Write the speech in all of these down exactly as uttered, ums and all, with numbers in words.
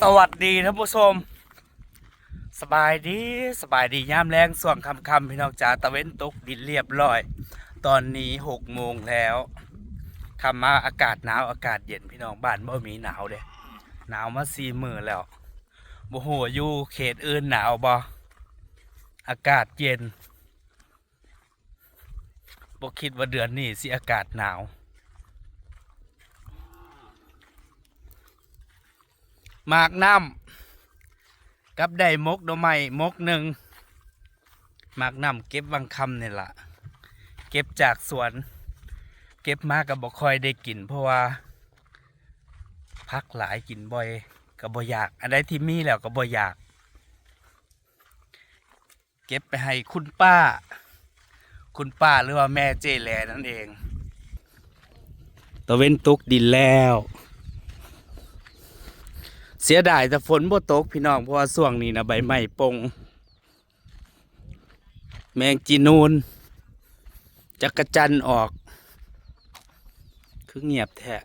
สวัสดีท่านผู้ชม สบายดี สบายดียามแลงช่วงค่ำๆ พี่น้องจ๋า ตะเว็นตกดินเรียบร้อย ตอนนี้หกโมงแล้ว ค่ำมาอากาศหนาว อากาศเย็น พี่น้อง บ้านบ่มีหนาวเด้ หนาวมาสี่มื้อแล้ว บ่ฮู้ว่าอยู่เขตอื่นหนาวบ่ อากาศเย็น บ่คิดว่าเดือนนี้สิอากาศหนาว หมากน้ำ กับได้หมกหน่อไม้หมกหนึ่ง หมากน้ำเก็บวังค่ำนี่ล่ะ เก็บจากสวน เก็บมาก็บ่ค่อยได้กิน เพราะว่าผักหลายกินบ่อย ก็บ่อยาก อันใดที่มีแล้วก็บ่อยาก เก็บไปให้คุณป้า คุณป้าหรือว่าแม่เจแลนั่นเอง ตะเว็นตกดินแล้ว เสียดายแต่ฝนบ่ตกพี่น้อง เพราะว่าช่วงนี้นะใบไม้ปลง แมงจีนูน จักจั่นออก คือเงียบแท้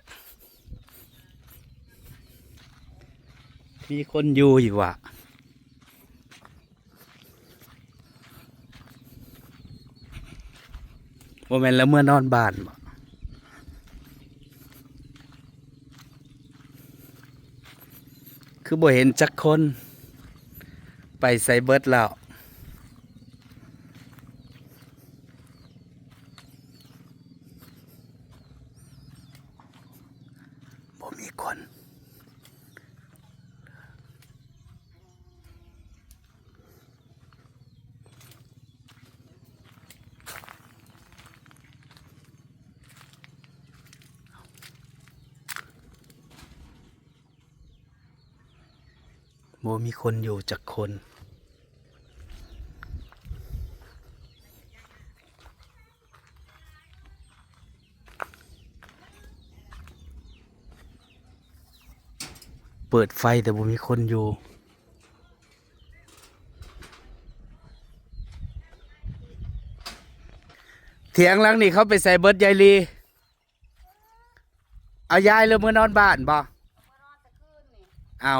มีคนอยู่อยู่วะ บ่แม่นแล้วเมือนอนบ้านบ่ คือบ่เห็นจักคน ไปไสเบิดแล้ว บ่มีคน บ่มีคนอยู่จักคน เปิดไฟแต่บ่มีคนอยู่ เถียงหลังนี่เขาไปไสเบิดยายลี เอายายเลยเมือนอนบ้านบ่ เอา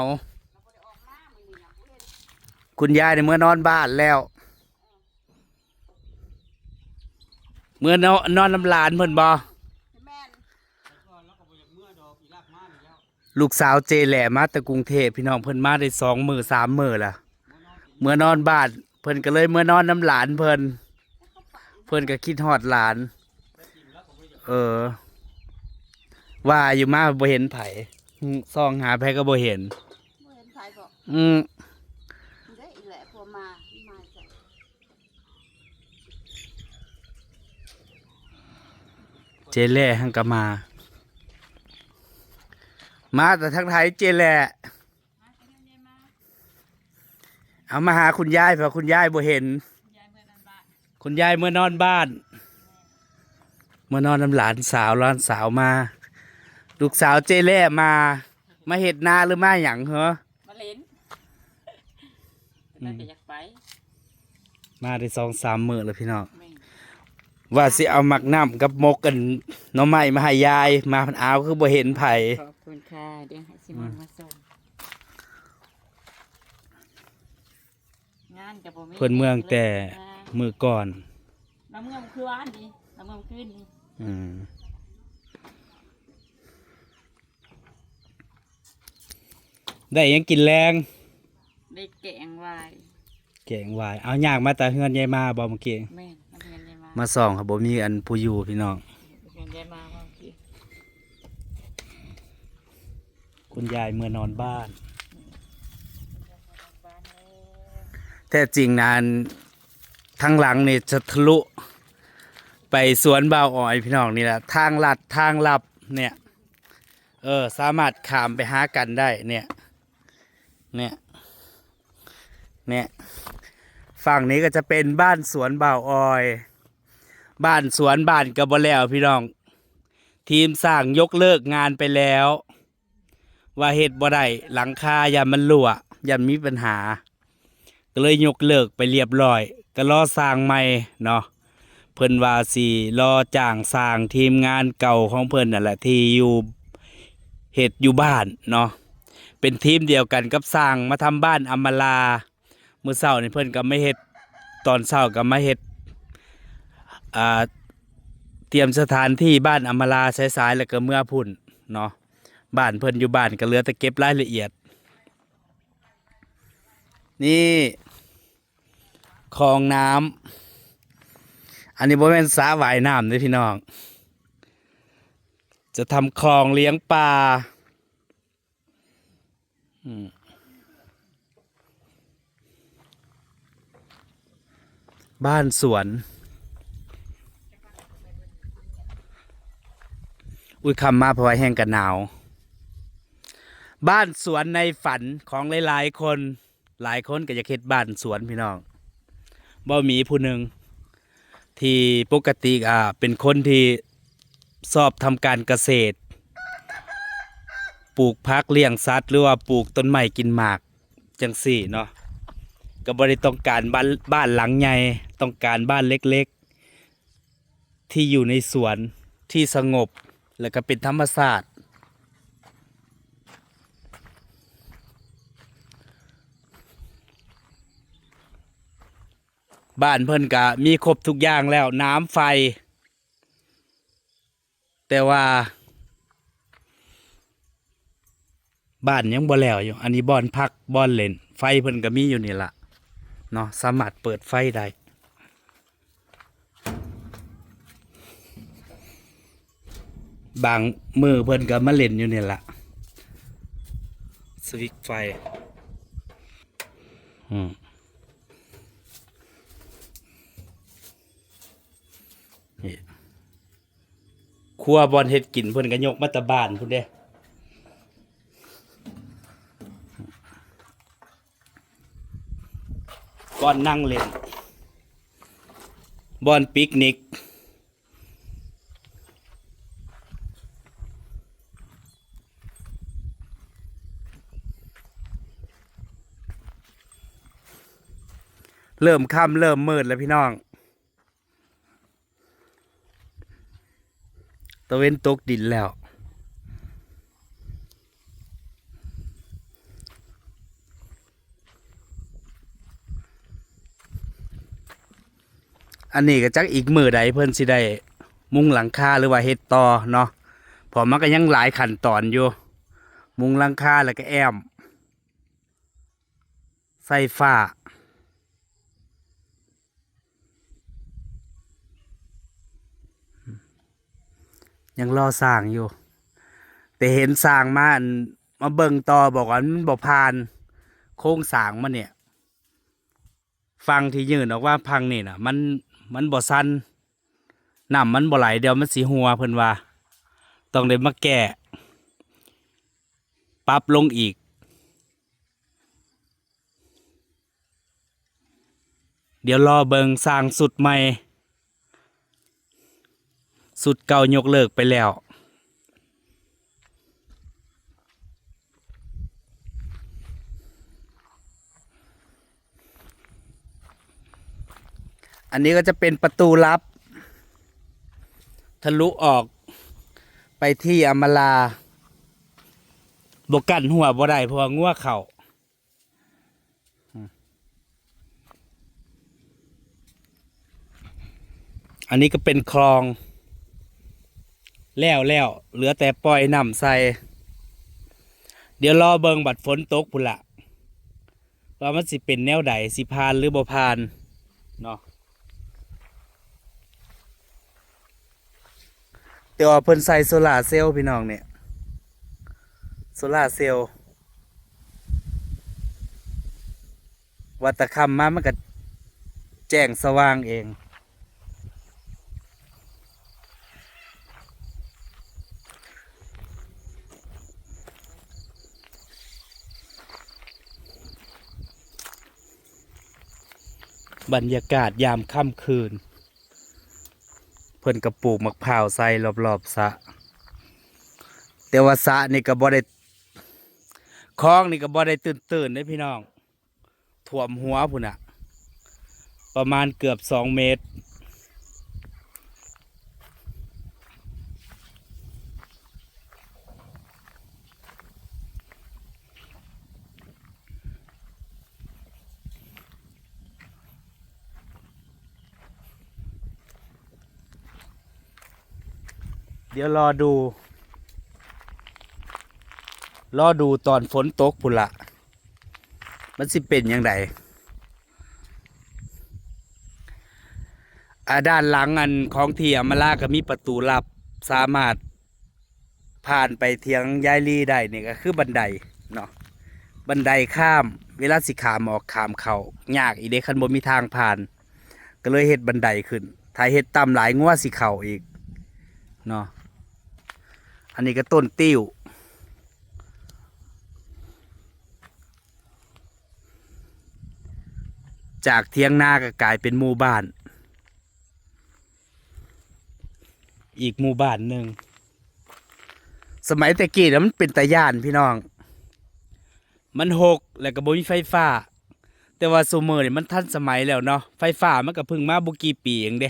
คุณยายเนี่ยเมือนอนบ้านแล้ว เมือนอน นอนนำหลานเพิ่นบ่ แม่น ลูกสาวเจแหล่มาแต่กรุงเทพฯ พี่น้อง เพิ่นมาได้สองมื้อสามมื้อละ เมือนอนบ้าน เพิ่นก็เลยเมือนอนนำหลานเพิ่น เพิ่นก็คิดฮอดหลาน เออ ว่าอยู่มาบ่เห็นไผ อืม ส่องหาไผก็บ่เห็น บ่เห็นไผก็ อืม ได้อีกแหละ พวกมา มาจ้ะ เจแหล่หั้นก็มา มาแต่ทางไทยเจแหล่ เอามาหาคุณยาย เพราะคุณยายบ่เห็น คุณยายเมือนอนบ้าน เมือนอนนำหลานสาว หลานสาวมา ลูกสาวเจแหล่มา มาเฮ็ดนาหรือมาหยังเหรอ มาเล่น อืม น่าจะอยากไป มาได้สองสามมื้อแล้วพี่น้อง แม่น ว่าสิเอาหมากน้ำกับหมกกันหน่อไม้มาให้ยาย มาพันอ้าวคือบ่เห็นไผ ขอบคุณค่ะ เดี๋ยวให้ซิมอน อืม มาส่ง งานก็บ่มี เพิ่นเมืองแต่ อ่า มื้อก่อน เราเมืองคือวานนี้ เราเมืองคืนนี้ อืม ได้หยังกินแลง ได้แกงหวาย แกงหวาย เอาย่างมาแต่เฮือนยายมาบ่เมื่อกี้ แม่น มาเฮือนยายมา มาส่องครับ บ่มีอันผู้อยู่พี่น้อง เฮือนยายมาเมื่อกี้ คุณยายเมือนอนบ้าน แท้จริงนั้น ทางหลังนี่จะทะลุ ไปสวนบ่าวออยพี่น้องนี่แหละ ทางลัดทางลับเนี่ย เออ สามารถข้ามไปหากันได้เนี่ย เนี่ย เนี่ย ฝั่งนี้ก็จะเป็นบ้านสวนบ่าวออย บ้านสวนบ้านก็บ่แล้วพี่น้อง ทีมช่างยกเลิกงานไปแล้ว ว่าเฮ็ดบ่ได้ หลังคาย่านมันรั่ว ย่านมีปัญหา ก็เลยยกเลิกไปเรียบร้อย ก็รอช่างใหม่เนาะ เพิ่นว่าสิรอจ้างช่างทีมงานเก่าของเพิ่นนั่นแหละ ที่อยู่ เฮ็ดอยู่บ้านเนาะ เป็นทีมเดียวกันกับช่างมาทำบ้านอำมาลา มื้อเช้านี่เพิ่นก็มาเฮ็ด ตอนเช้าก็มาเฮ็ด อ่า เตรียมสถานที่บ้านอำมาลาสายๆ แล้วก็เมือพุ้นเนาะ บ้านเพิ่นอยู่บ้านก็เหลือแต่เก็บรายละเอียด นี่ คลองน้ำ อันนี้บ่แม่นสระว่ายน้ำเด้อพี่น้อง จะทำคลองเลี้ยงปลา อืม บ้านสวน อุ้ย ค่ำมาเพราะว่าแฮงกะหนาว บ้านสวนในฝันของหลายๆ คน หลายคนก็อยากเฮ็ดบ้านสวนพี่น้อง บ่มีผู้หนึ่ง ที่ปกติ อ่า เป็นคนที่ชอบทำการเกษตร ปลูกผักเลี้ยงสัตว์ หรือว่าปลูกต้นไม้กินหมากจั่งซี้เนาะ ก็บ่ได้ต้องการบ้าน บ้านหลังใหญ่ ต้องการบ้านเล็กๆ ที่อยู่ในสวนที่สงบ แล้วก็เป็นธรรมชาติ บ้านเพิ่นก็มีครบทุกอย่างแล้ว น้ำไฟ แต่ว่า บ้านยังบ่แล้วอยู่ อันนี้บ่อนพัก บ่อนเล่น ไฟเพิ่นก็มีอยู่นี่ล่ะเนาะ สามารถเปิดไฟได้ บางมื้อเพิ่นก็มาเล่นอยู่นี่ล่ะ สวิตช์ไฟ อืม นี่ ครัวบ่อนเฮ็ดกินเพิ่นก็ยกมาแต่บ้านพุ้นเด้ บ่อนนั่งเล่น บ่อนปิกนิก เริ่มค่ำเริ่มมืดแล้วพี่น้อง ตะเว็นตกดินแล้ว อันนี้ก็จักอีกมื้อใดเพิ่นสิได้มุงหลังคาหรือว่าเฮ็ดต่อเนาะ เพราะมันก็ยังหลายขั้นตอนอยู่ มุงหลังคาแล้วก็แอ้ม ไฟฟ้า ยังรอช่างอยู่ แต่เห็นช่างมาอัน มาเบิ่งต่อบอกว่ามันบ่ผ่าน โครงสร้างมันเนี่ย ฝั่งที่ยื่นออกมาฝั่งนี่น่ะ มัน มันบ่ชัน น้ำมันบ่ไหล เดี๋ยวมันสิรั่วเพิ่นว่า ต้องได้มาแก้ ปรับลงอีก เดี๋ยวรอเบิ่งช่างชุดใหม่ ชุดเก่ายกเลิกไปแล้ว อันนี้ก็จะเป็นประตูลับ ทะลุออกไปที่อำมาลา บ่กั้นหัวบ่ได้ เพราะว่างัวเข้า อันนี้ก็เป็นคลอง แล้วแล้ว เหลือแต่ปล่อยน้ำใส่ เดี๋ยวรอเบิ่งบัดฝนตกพุ้นละ ว่ามันสิเป็นแนวใด สิผ่านหรือบ่ผ่านเนาะ แต่ว่าเพิ่นใส่โซลาร์เซลล์พี่น้องเนี่ย โซลาร์เซลล์ ว่าแต่ค่ำมามันก็แจ้งสว่างเอง บรรยากาศยามค่ำคืน เพิ่นก็ปลูกหมากพร้าวใส่รอบๆสระ แต่ว่าสระนี่ก็บ่ได้ คลองนี่ก็บ่ได้ตื้นๆเด้พี่น้อง ท่วมหัวพุ้นน่ะ ประมาณเกือบสองเมตร เ เดี๋ยวรอดู รอดูตอนฝนตกพุ้นละ มันสิเป็นจั่งใด อ่า ด้านหลังอันของที่อำมาลาก็มีประตูลับ สามารถผ่านไปเถียงยายลีได้ นี่ก็คือบันไดเนาะ บันไดข้าม เวลาสิข้ามออกข้ามเข้า ยากอีกเด้ คันบ่มีทางผ่าน ก็เลยเฮ็ดบันไดขึ้น ถ้าเฮ็ดต่ำหลายงัวสิเข้าอีกเนาะ อันนี้ก็ต้นติ้ว จากเถียงนาก็กลายเป็นหมู่บ้าน อีกหมู่บ้านหนึ่ง สมัยแต่กี้น่ะมันเป็นตาย้านพี่น้อง มันฮก แล้วก็บ่มีไฟฟ้า แต่ว่าซุมื้อนี่มันทันสมัยแล้วเนาะ ไฟฟ้ามันก็เพิ่งมาบ่กี่ปีเองเด้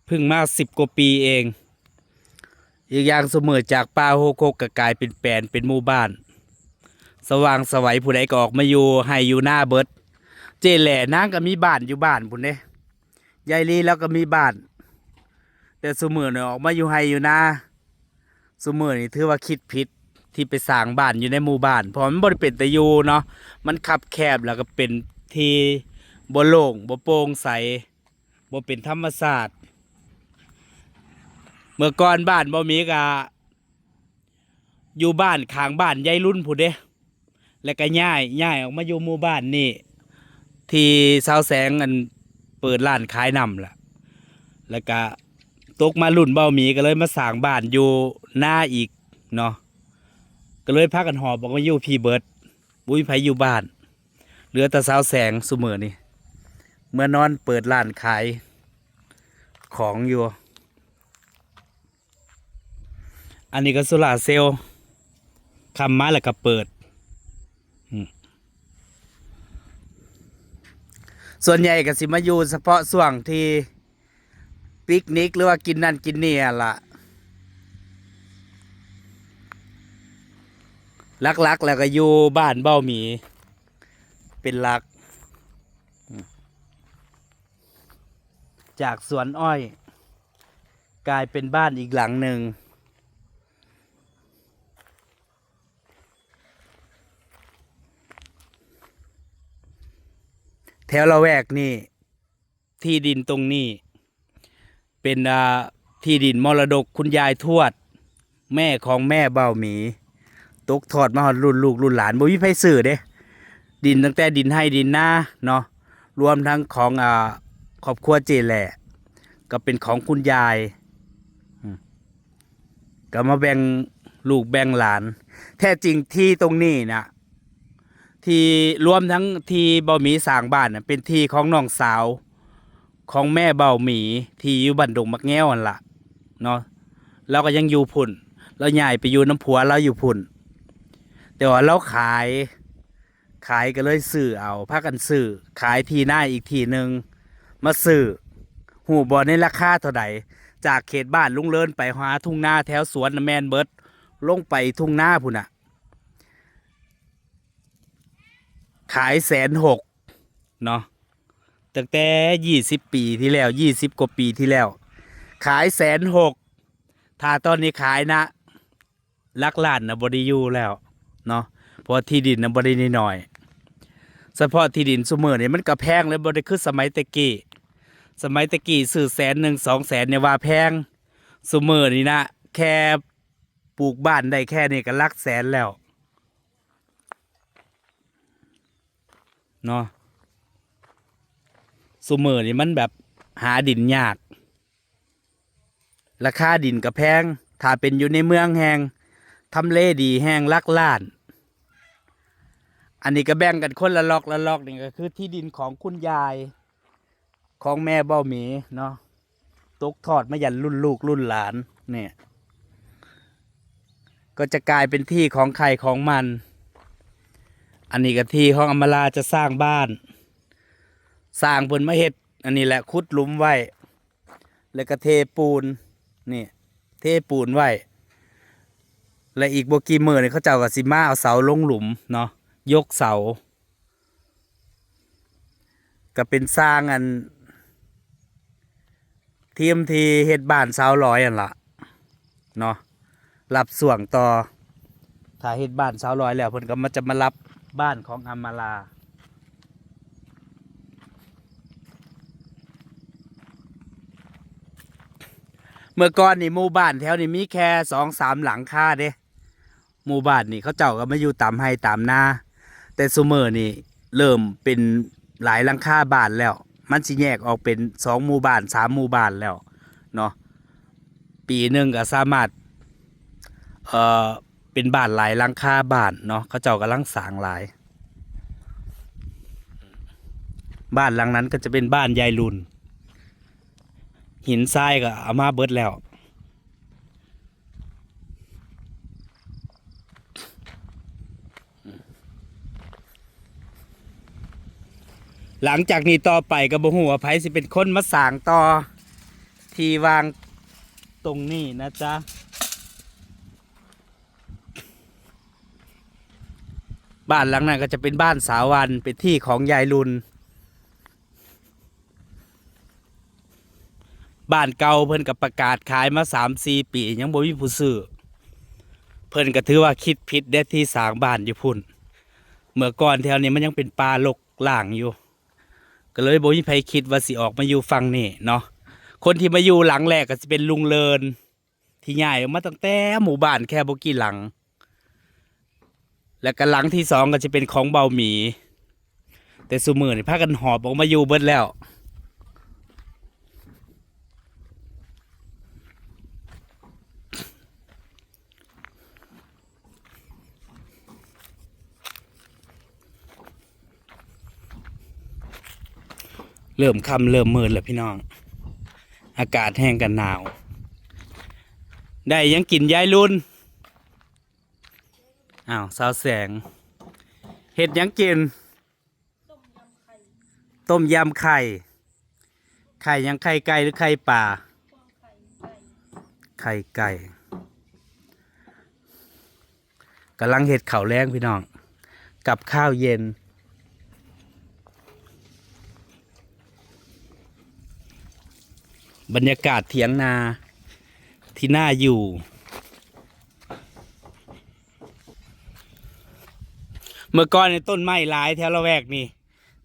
เพิ่งมาสิบกว่าปีเอง อีกอย่างซุมื้อจากป่าฮกๆ ก็กลายเป็นแปลนเป็นหมู่บ้าน สว่างไสว ผู้ใดก็ออกมาอยู่ไฮ่อยู่นาเบิด เจ๊แหล่นางก็มีบ้านอยู่บ้านพุ้นเด้ ยายลีลาวก็มีบ้าน แต่ซุมื้อนี่ออกมาอยู่ไฮ่อยู่นา ซุมื้อนี่ถือว่าคิดผิดที่ไปสร้างบ้านอยู่ในหมู่บ้าน เพราะมันบ่ได้เป็นตาอยู่เนาะ มันคับแคบ แล้วก็เป็นที่บ่โล่ง บ่โปร่งใส บ่เป็นธรรมชาติ เมื่อก่อนบ้านบ่มีก็อยู่บ้านข้างบ้านยายลุนพุ้นเด้ แล้วก็ย้าย ย้ายออกมาอยู่หมู่บ้านนี่ ที่สาวแสงอันเปิดร้านขายน้ำล่ะ แล้วก็ตกมารุ่นเบาหมีก็เลยมาสร้างบ้านอยู่นาอีกเนาะ ก็เลยพากันหอบออกมาอยู่พี้เบิด บ่มีไผอยู่บ้าน เหลือแต่สาวแสงซุมื้อนี่ เมือนอนเปิดร้านขายของอยู่ อันนี้ก็โซลาร์เซลล์ ค่ำมาแล้วก็เปิด อืม ส่วนใหญ่ก็สิมาอยู่เฉพาะช่วงที่ปิกนิกหรือว่ากินนั่นกินนี่หั่นล่ะ หลักๆ แล้วก็อยู่บ้านเบ้าหมีเป็นหลัก จากสวนอ้อย กลายเป็นบ้านอีกหลังหนึ่ง แถวละแวกนี่ ที่ดินตรงนี้ เป็น อ่า ที่ดินมรดกคุณยายทวด แม่ของแม่เบ้าหมี ตกทอดมาฮอดรุ่นลูกรุ่นหลาน บ่มีไผซื้อเด้ ดินตั้งแต่ดินไฮ่ดินนาเนาะ รวมทั้งของ อ่า ครอบครัวเจ๊แหล่ ก็เป็นของคุณยาย อืม ก็มาแบ่งลูกแบ่งหลาน แท้จริงที่ตรงนี้นะ ที่รวมทั้งที่เบ้าหมีสร้างบ้านน่ะ เป็นที่ของน้องสาวของแม่เบ้าหมี ที่อยู่บ้านดงบักแง้วหั่นล่ะเนาะ ลาวก็ยังอยู่พุ้น ลาวย้ายไปอยู่นำผัวลาวอยู่พุ้น แต่ว่าลาวขาย ขายก็เลยซื้อเอา พากันซื้อ ขายที่นาอีกที่หนึ่ง มาซื้อ ฮู้บ่ในราคาเท่าใด จากเขตบ้านลุงเลินไปหาทุ่งนาแถวสวนน่ะแม่นเบิด ลงไปทุ่งนาพุ้นน่ะ ขายแสนหกเนาะ ตั้งแต่ยี่สิบปีที่แล้ว ยี่สิบกว่าปีที่แล้ว ขายแสนหก ถ้าตอนนี้ขายนะ หลักล้านน่ะบ่ได้อยู่แล้วเนาะ เพราะว่าที่ดินน่ะบ่ได้น้อยๆ เฉพาะที่ดินซุมื้อนี่มันก็แพงแล้ว บ่ได้คือสมัยแต่กี้ สมัยแต่กี้ซื้อแสนหนึ่ง สองแสน เนี่ยว่าแพง ซุมื้อนี่นะ แค่ปลูกบ้านได้แค่นี้ก็หลักแสนแล้วเนาะ ซุมื้อนี่มันแบบหาดินยาก ราคาดินก็แพง ถ้าเป็นอยู่ในเมืองแฮ่ง ทำเลดีแฮ่ง หลักล้าน อันนี้ก็แบ่งกันคนละล็อกละล็อก นี่ก็คือที่ดินของคุณยาย ของแม่เบ้าหมีเนาะ ตกทอดมายันรุ่นลูกรุ่นหลาน เนี่ย ก็จะกลายเป็นที่ของใครของมัน อันนี้ก็ที่ของอำมาลาจะสร้างบ้าน สร้างเพิ่นมาเฮ็ด อันนี้แหละ ขุดหลุมไว้ แล้วก็เทปูน นี่ เทปูนไว้ และอีกบ่กี่มื้อนี่เขาเจ้าก็สิมาเอาเสาลงหลุมเนาะ ยกเสา ก็เป็นช่างอัน ทีมที่เฮ็ดบ้านสาวลอยนั่นล่ะเนาะ รับช่วงต่อ ถ้าเฮ็ดบ้านสาวลอยแล้ว เพิ่นก็มา จะมารับบ้านของอำมาลา เมื่อก่อนนี่หมู่บ้านแถวนี้มีแค่สองสามหลังคาเด้ หมู่บ้านนี่เขาเจ้าก็มาอยู่ตามไร่ตามนา แต่ซุมื้อนี่เริ่มเป็นหลายหลังคาบ้านแล้ว มันสิแยกออกเป็นสองหมู่บ้าน สามหมู่บ้านแล้วเนาะ ปีหนึ่งก็สามารถ เอ่อ เป็นบ้านหลายหลังคาบ้านเนาะ เขาเจ้ากำลังสร้างหลาย บ้านหลังนั้นก็จะเป็นบ้านยายลุน หินทรายก็เอามาเบิดแล้ว หลังจากนี้ต่อไปก็บ่ฮู้ว่าไผสิเป็นคนมาสร้างต่อ ที่ว่างตรงนี้นะจ๊ะ บ้านหลังนั้นก็จะเป็นบ้านสาววัน เป็นที่ของยายลุน บ้านเก่าเพิ่นก็ประกาศขายมาสามสี่ปี ยังบ่มีผู้ซื้อ เพิ่นก็ถือว่าคิดผิดเด้ที่สร้างบ้านอยู่พุ้น เมื่อก่อนแถวนี้มันยังเป็นป่ารกร้างอยู่ ก็เลยบ่มีไผคิดว่าสิออกมาอยู่ฝั่งนี้เนาะ คนที่มาอยู่หลังแรกก็สิเป็นลุงเลิน ที่ย้ายออกมาตั้งแต่หมู่บ้านแค่บ่กี่หลัง และก็หลังที่สองก็สิเป็นของเบาหมี แต่ซุมื้อนี่พากันหอบออกมาอยู่เบิดแล้ว เริ่มค่ำเริ่มมืดแล้วพี่น้อง อากาศแฮงก็หนาว ได้หยังกินยายลุน อ้าว สาวแสง เฮ็ดหยังกิน ต้มยำไข่ ไข่หยัง ไข่ไก่หรือไข่ปลา ไข่ไก่ กำลังเฮ็ดข้าวแลงพี่น้อง กับข้าวเย็น บรรยากาศเถียงนาที่น่าอยู่ เมื่อก่อนนี่ต้นไม้หลายแถวละแวกนี่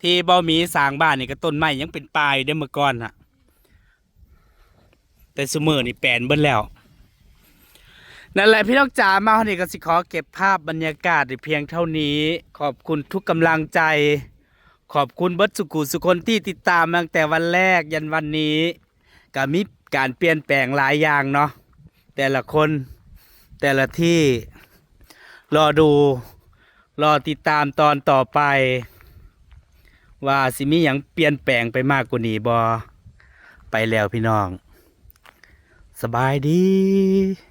ที่เบาหมีสร้างบ้านนี่ก็ต้นไม้ยังเป็นป่าอยู่เด้เมื่อก่อนน่ะ แต่ซุมื้อนี่แปนเบิดแล้ว นั่นแหละพี่น้องจ๋า มาวันนี้ก็สิขอเก็บภาพบรรยากาศไว้เพียงเท่านี้ ขอบคุณทุกกำลังใจ ขอบคุณเบิดสุขุสุคนที่ติดตามมาตั้งแต่วันแรกยันวันนี้ ก็มีการเปลี่ยนแปลงหลายอย่างเนาะ แต่ละคน แต่ละที่ รอดู รอติดตามตอนต่อไป ว่าสิมีหยังเปลี่ยนแปลงไปมากกว่านี้บ่ ไปแล้วพี่น้อง สบายดี